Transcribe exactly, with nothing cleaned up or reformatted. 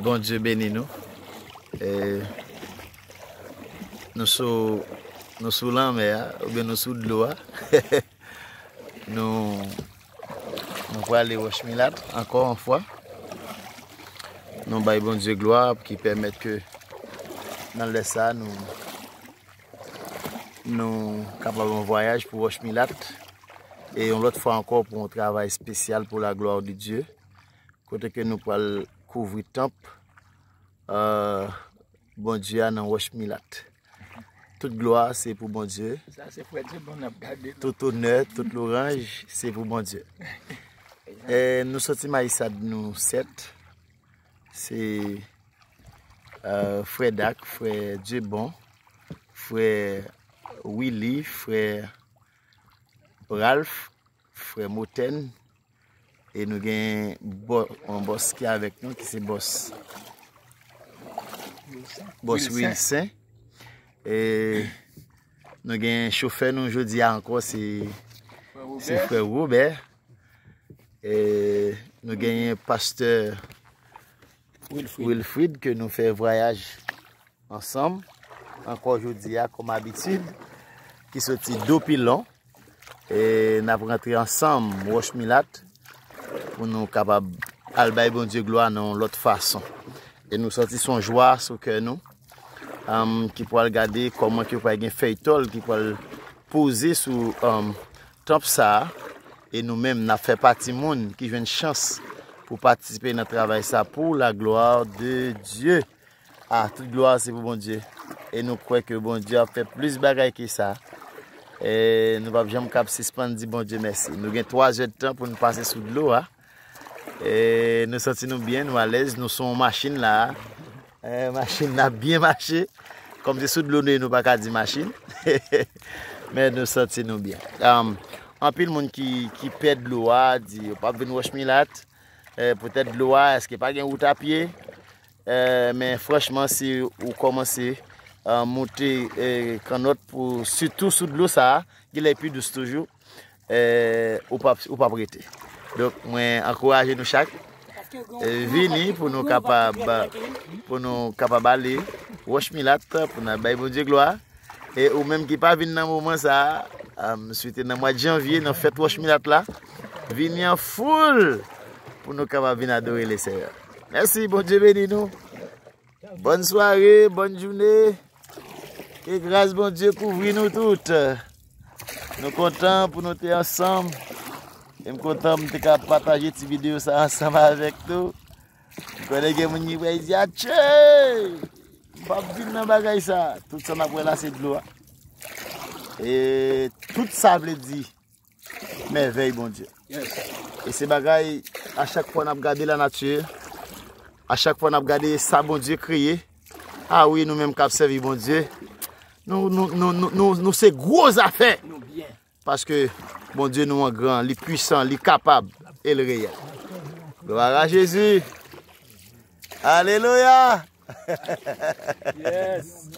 Bondye beni nou. E, nou sou, nou sou lanmè a, oubyen nou sou dlo a. Nou, nou prale Wòch Milat ankò yon fwa. Nou bay Bondye glwa ki pèmèt ke nan lè sa a nou, nou kapab an vwayaj pou Wòch Milat. E yon lòt fwa ankò pou yon travay espesyal pou la glwa de Dye. Kote ke nou pral kouvri tanp, euh, Bondye a nan Wòch Milat. Tout glwa se pou Bondye. Sa se frè Dye bon n ap gade. Tout onè, tout lwanj se pou Bondye. E nou soti Mayisad nou sèt. Se, euh, frè Dak, frè Dye bon, frè Willy, frè Ralph, frè Motèn, e nou gen bò-, yon bòs ki avèk nou, ki se bòs, bòs Wilsen. Wilsen. E nou gen chofè nou jodi a ankò, se, se frè Wobè. E nou genyen pastè Wilfrid. Wilfrid ke nou fè vwayaj ansanm ankò jodi a kòm abitid, ki soti Dopilon. E n ap rantre ansanm Wòch Milat pou nou kapab al bay Bondye glwa nan yon lòt fason. E nou santi se yon jwa sou kè nou, um, ki pral gade kòman ke pral gen fèy tòl ki pral poze sou, um, tanp sa a. E nou menm, n ap fè pati moun ki jwenn chans pou patisipe nan travay sa pou la glwa de Dye. Ah, tout glwa se pou Bondye. E nou kwè ke Bondye ap fè plis bagay ke sa. E nou p ap janm kab sispann di Bondye mèsi. Nou gen twa zè d tan pou nou pase sou dlo a. E nou santi nou byen, nou alèz, nou sou yon machin la. E, machin nan ap byen mache. Kòm se sou dlo nou ye, nou pa ka di machin. Men nou santi nou byen. Um, anpil moun ki, ki pè dlo a, di yo p ap vin Wòch Milat. E, poutèt dlo a, èske pa gen wout a pye? E, men franchman, si ou kòmanse, e, moute, e, kannòt pou, sitou sou dlo sa a, gen lè pi dous toujou, e, ou p ap, ou p ap rete. Donk, mwen ankouraje nou chak, e, vini pou nou kapab, pou nou kapab ale Wòch Milat, pou n al bay Bondye glwa. E ou menm ki pa vin nan moman sa a, a, m swete nan mwa janvye, nan fèt Wòch Milat la, vini an foul pou nou kapab vin adore Leseyè. Mèsi, Bondye beni nou. Bòn sware, bòn jounen. Ke gras Bondye kouvri nou tout. Nou kontan pou nou te ansanm. E m kontan m te ka pataje ti videyo sa ansanm avèk nou. M konnen gen moun ki prè di, "Atchè! M p ap vin nan bagay sa." Tout sa n ap wè la, se dlo a. E tout sa vle di mèvèy Bondye. Yes. E se bagay, a chak fwa n ap gade lanati, a chak fwa n ap gade sa Bondye kreye, a wi, nou menm k ap sèvi Bondye, nou, nou, nou, nou, nou, nou se gwo zafè. Nou byen. Paske Bondye nou an gran, li pwisan, li kapab, e l reyèl. Glwa a Jezi. Alelouya! Yes.